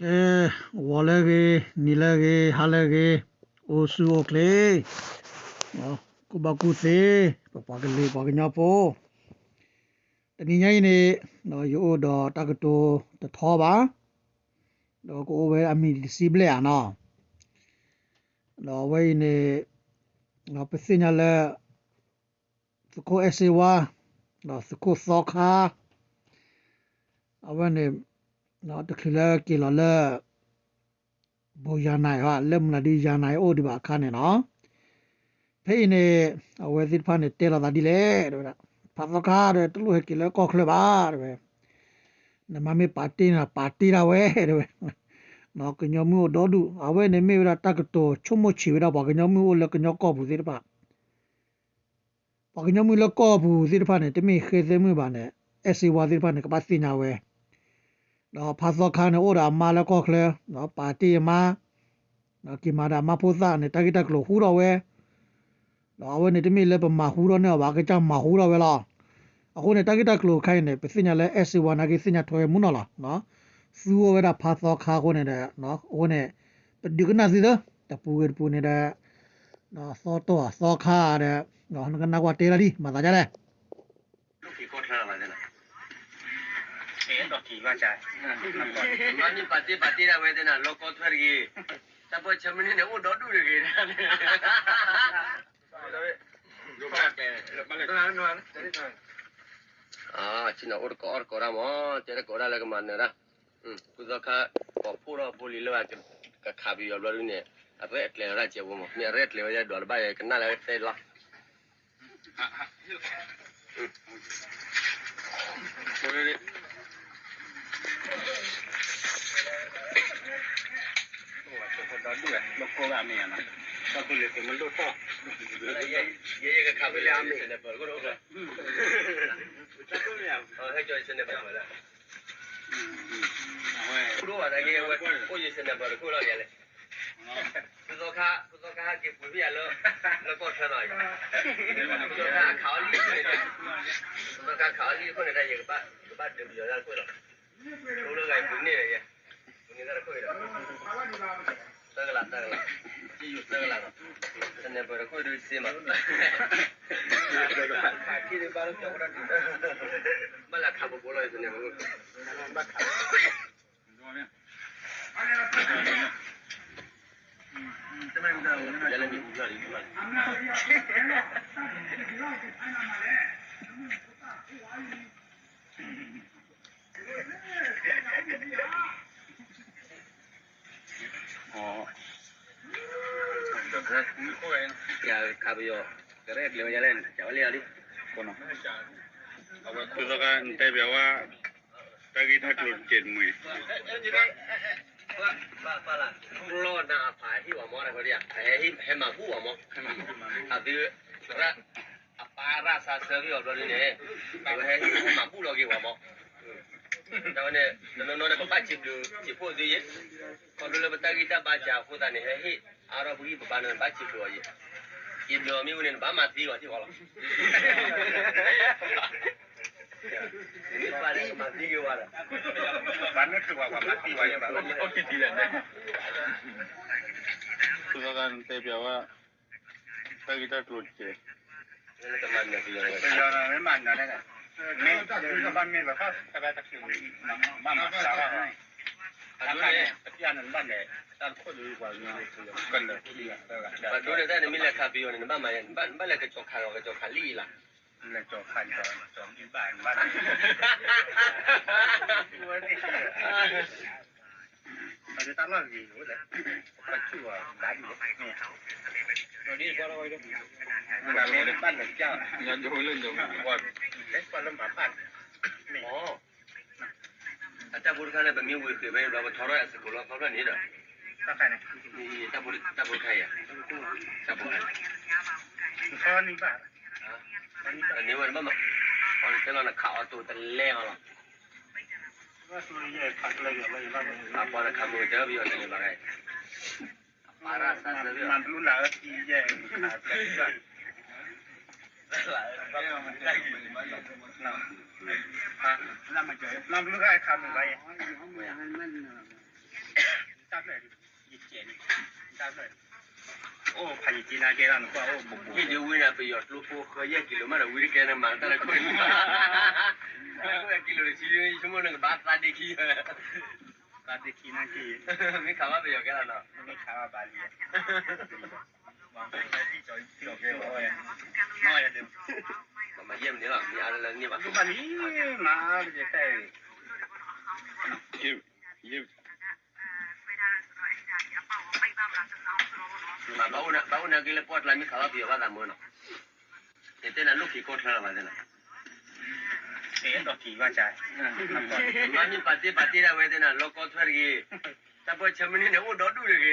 ကဲ, ဂီၤလၢအဂ့ၤ, နံၤလၢအဂ့ၤ, ဟါလၢအဂ့ၤ, အိၣ်ဆူၣ်အိၣ်ချ့, ကူၣ်ဘၣ်ကူၣ်သ့, ပပှၤကလုာ်ပှၤကညီဖိ, တနံၤညါအံၤန့ၣ်, ယအိၣ်ဒီးတၢ်ကတိၤတထီဘၣ်, ဒီးကအိၣ်ဝဲအမံၤတဆံဘျဲၣ်ဧါနီၤ, ဒီးအဝဲအံၤန့ၣ်, ပသ့ၣ်ညါလၢ သုးခိၣ်အဲၣ်စ့ဝါ, သုးခိၣ်သီခါ, အဝဲန့ၣ်, တချုးလၢက့ၤလီၤလၢ ဘိယၤနၤ, လၢမုၢ်လၢ်ဒုးယၤနၤအိၣ်ဒံးဘၣ်အခါန့ၣ်နီၤ, ဖဲအံၤန့ၣ်, အဝဲသ့ၣ်တဖၣ်န့ၣ်တဲလိာ်သးဒ်လဲၣ်, ဖးသီခါဒီး တလိၣ်ဟဲက့ၤလၢကီၢ်ချၢဘၣ်, တဲဝဲ, နမ့ၢ်ပာ်တ့ၢ်န့ၣ် ပာ်တ့ၢ်ဒၣ်ဝဲ, တဲဝဲ, ကညီမုၢ်အိၣ်ဒီဒူၣ်, အဝဲန့ၣ်မ့ၢ်ဝဲဒၣ်တၢ်ကတိၤဆိကမိၣ်ဆံးဝဲဒၣ် ပှၤကညီမုၢ်အိၣ်လၢကညီကီၢ်ပူၤသ့ၣ်တဖၣ် ပှၤကညီမုၢ်လၢကီၢ်ပူၤသ့ၣ်တဖၣ်န့ၣ် တမ့ၢ်ဃဲသဲမုၢ်ဘၣ်န့ၣ်, အဲၣ်စ့ဝါသ့ၣ်တဖၣ်န့ၣ် ကဘၣ်သ့ၣ်ညါဝဲ, ဒီးဖးသီခါန့ၣ် အိၣ်ဒီးအမါလၢကီၢ်ချၢ, ဒီးပာ်တ့ၢ်အမါ, ဒီးက့ၤမၤဒီးအမါဖိသၣ်န့ၣ် တၢ်ဂ့ၢ်တၢ်ကျိၤဟူထီၣ်ဝဲ, ဒီးအဝဲန့ၣ်တမ့ၢ်လၢပမၤဟူထီၣ်န့ၢ်အီၤဘၣ်, အကစၢ်မၤဟူထီၣ်ဝဲလီၤ. အဃိန့ၣ် တၢ်ဂ့ၢ်တၢ်ကျိၤအခါအံၤန့ၣ် ပသ့ၣ်ညါလၢအဲၣ်စ့ဝါနာ်က့သ့ၣ်ညါထွဲဝဲမူနီၤလီၤ. သူအိၣ်ဝဲဒၣ်ဖးသီခါအဃိန့ၣ်ဒီး, အဃိန့ၣ်, ပဒုးကနၣ်သုသၢ, တပူၤဂ့ၤတပူၤန့ၣ်ဒီး, သီတီၢ်သီခါဒီး, နကနၣ်ကွၢ်တဲလီၤဒံး မၤသးဒ်လဲၣ်. မ့ၢ်ပာ်တ့ၢ်ပာ်တ့ၢ်ဒၣ်ဝဲသ့ၣ်နၤ လီၢ်ကီၢ်ထွဲတဂ့ၤ, တၢ်ပၢၢ်ဆၢမုၢ်နံၤန့ၣ် အိၣ်ဒီဒူၣ်တဂ့ၤ. ဆ့ၣ်နီၤအိၣ်တကိးအီၣ်တကိးတၢ်မး, တဲတကိးဒၣ်လၢကမၤနၢၤတၢ်, ဖုသီခါ, ကိးဖှိၣ်ထီၣ်ဖိလံၤလၢကခးပယီၤဘျီဒုန့ၣ်, အရဲၣ်ကျဲၤဝဲဒၣ်ကဲးဖိမး, မ့ၢ်အရဲၣ်ကျဲၤဝဲဒၣ်ဒွးတဘၣ်အံၤ ကနၣ်လၢအသဲလီၤ. ဖုသီခါ, ဖုသီခါဟဲက့ၤပှ့ၤဖံးယၤလၢ, လၢကီၢ်ချၢလီၤ, ဖုသီခါခးအီၤလံအဃိန့ၣ်, ဖုသီခါခးအီၤလံအဃိန့ၣ်ဒီး ယကဘၣ်ဒုးပယီၤတၢ်တခိၣ်လီၤ. အိၣ်လၢဂၤအံၤပူၤန့ၣ်, ပူၤန့ၣ်တၢ်တခိၣ်အံၤဒီး, သၢကလး, သၢကလး, ယယိာ်သၢကလးလီၤ. စနဲပၢၢ်တခိၣ်ဒုးစ့မး, ဘၣ်လၢခးပကိးလီၤ စနဲပၢၢ် ခးပယီၤ, ကရဲၣ်ကျဲၤဝဲဒ်လဲၣ်န့ၣ် ကဝဲလံလီၤလံ. အဝဲခိၣ်သီခါတဲပျးဝဲ တၢ်ဂ့ၢ်တၢ်ကျိၤတကဲးတမှဲၤ, လီၤနၤအဖးဟဲဟ့ၣ်ဝဲမး, ဟဲမၤဘူၣ်ဝဲမး, အသု, အပၢ်ရၣ်စါဆၢက့ၤအီၤဘျီဒုန့ၣ်, အဝဲဟဲဟ့ၣ်မၤဘူၣ်လီၤက့ၤဝဲမး. တၢ်ဝဲန့ၣ် တနီၤနီၤန့ၣ် ပဘၣ်စံးဘျုးစံးဖှိၣ်သုယဲ, ခီဖျိလၢပတၢ်ဂံၢ်တၢ်ဘါစှၤအဃိသတးန့ၣ် ဟဲဟ့ၣ်အါထီၣ်ပဂံၢ်ပဘါန့ၣ် ဘၣ်စံးဘျုးအီၤယဲ, စံးဘျုးအီၤမ့ၢ်ဝံၤန့ၣ် နဘၣ်မၤသံအီၤထံၣ်ဃီလီၤ. မၤသံက့ၤဝဲဒီး, ဘၣ်မ့ၢ်ချုးဝဲ ပှၤမၤသံဝဲယဲဘၣ်, တဲပျးဝဲ တၢ်ဂ့ၢ်တၢ်ကျိၤတကဲး, ပယီၤမ့ၢ်မၤနၢၤ, မ့ၢ်ဘၣ်မ့ၢ်လီၤခီၣ် တၢ်ဘၣ်တချုး, ဘၣ်မၤစှၤဘၣ်, အဒိန့ၣ် ပျၢ်န့ၣ်ဘၣ်လဲၤ, တၢ်ခိၣ်ဒုးပှၤကညီန့ၣ် ကလၢာ်, အဒိန့ၣ် တၢ်န့ၣ်မ့ၢ်လဲၤခးပယီၤန့ၣ် နဘၣ်မၤ, နဘၣ်လဲၤကစီၤခးလီၤ ကစီၤခးလံလီၤ. လဲၤကစီၤခး, ကစီၤဘၣ်ဘၣ်, ဝဲသ့ၣ် တၢ်လီၢ်ဂ့ၤဝဲလဲၣ်, ပှၤဆူၣ်အီၤဘၣ်ဒ်လဲၣ်, မ့ၢ်ဘၣ်လဲၤကၢ်, လဲၤကွၢ်လၢမၤဘၣ်န့ၣ်, အတၢ်ဖိတခါန့ၣ် ပမ့ၢ်ဝံၤဃ့ၢ်ဝဲဘျီ ပထီထီၣ်အစကိးလီၤခီဖျိန့ၣ်ဒီး, တၢ်ဖိတခါအံၤ, တၢ်ဖိတခါအံၤ, န့ၢ်ဝဲတဘၣ်မး, တဲလီၤနခးအီၤတိၤတလဲအီၤလီၤ. အပှၤတခါမုၢ်တၢ်ပယီၤတန့ၢ်ဘၣ်, အပၢ်ရၣ်စါဆၢ, မၤဘျုးခါခါမုၢ်ဘၣ်ယဲ, မၤဘျုးခါခါမုၢ်ဘၣ်ယဲ, အိၣ်ဖးယံာ်က့နၤကဲလီၤနကွၢ်အိၣ်ဘူးဘူး ဟ့ၣ်ဒုးဝံန့ၣ် ပယီၤကျိဖိဃၢယဲၢ်ကံလိၤမးဒီး ဝံတကဲန့ၣ် မၤတၢ်လၢခိၣ်န့ၣ် ခိၣ်ယဲၢ်ကံလိၤတဆံ ဆိကမိၣ်နကဘၣ်သးဒ့ခံ သးဒ့ခံနၢ်က့ မ့ၢ်ခးဘၣ်ပယီၤကဲလီၤနီၤ မ့ၢ်ခးဘၣ်ဘၣ်လံ မၤယဲၢ်မံၤန့ၣ်လီၤ မ့ၢ်အါလၢလၢန့ၢ်ဘၣ် ဘၣ်လံ မၤတကဲ ဘၣ်အိၣ်နၤက့လၢပှၢ်ကျါမ့ၢ်ခးဘၣ်ပယီၤဘၣ်သးမုာ်နီၤ တဲနၤလိၣ်က့ၤကီၢ်ချၢလီၤဘၣ်သ့ၣ်နီၤ မ့ၢ်ပာ်တ့ၢ်ပာ်တ့ၢ်ဒၣ်ဝဲသ့ၣ်နီၤ လီၢ်ကီၢ်ထွဲတဂ့ၤ တၢ်ပၢၢ်ဆၢမ့ၢ်န့ၢ်န့ၣ် အိၣ်ဒီဒူၣ်တဂ့ၤ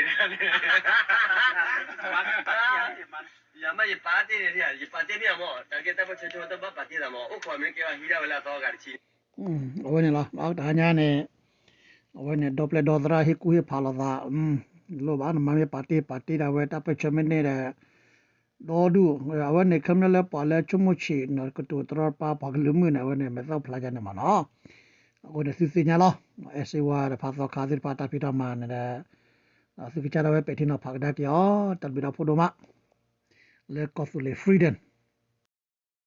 ယၤမ့ၢ်ယပာ်တ့ၢ်န့ၣ် ယပာ်တ့ၢ်မ့ၢ်မ့ၢ် တၢ်ကဲတၢ်ပၢၢ်ဆၢဆိတဘၣ်ပာ်တ့ၢ်သးမ့ၢ် အိၣ်ခိးမ့ၢ်ကဲဘၣ်ဟံးဒၣ်ဝဲလၢအသီအဂၤတဆံ အဝဲန့ၣ်လီၤ တဟါညါန့ၣ် အဝဲန့ၣ် ဒီပျဲၢ်ဒီသရၣ်ဟ့ၣ်ကူၣ်ဟ့ၣ်ဖးလိာ်သး လိၣ်ဘၣ်နမၤမ့ၢ်ပာ်တ့ၢ်ပာ်တ့ၢ်ဒၣ်ဝဲတၢ်ပၢၢ်ဆၢမ့ၢ်န့ၢ်ဒီး ဒီဒူၣ် အဝဲန့ၣ် ခဲမ့ၢ်လၢပှၤလၢဆိကမိၣ်ဆံး ကတိၤတရီတပါပှၤကလုာ်မုၣ်န့ၣ် အဝဲန့ၣ် မဲာ်သၣ်ဖျါယါန့ၣ်မ့ၢ်နီၤ အဃိန့ၣ်သုသ့ၣ်ညါလီၤ အဲၣ်စ့ဝါဒီးဖးသီခါသ့ၣ်တဖၣ်တၢ်ဖံးတၢ်မၤန့ၣ်ဒီး သုကစၢ်ဒၣ်ဝဲပဲာ်ထံနီၤဖးကဒါက့ၤအီၤ တၢ်ဘျုးဒီဖိဒိၣ်မး လၢကီၢ်သူလ့ၤ freedom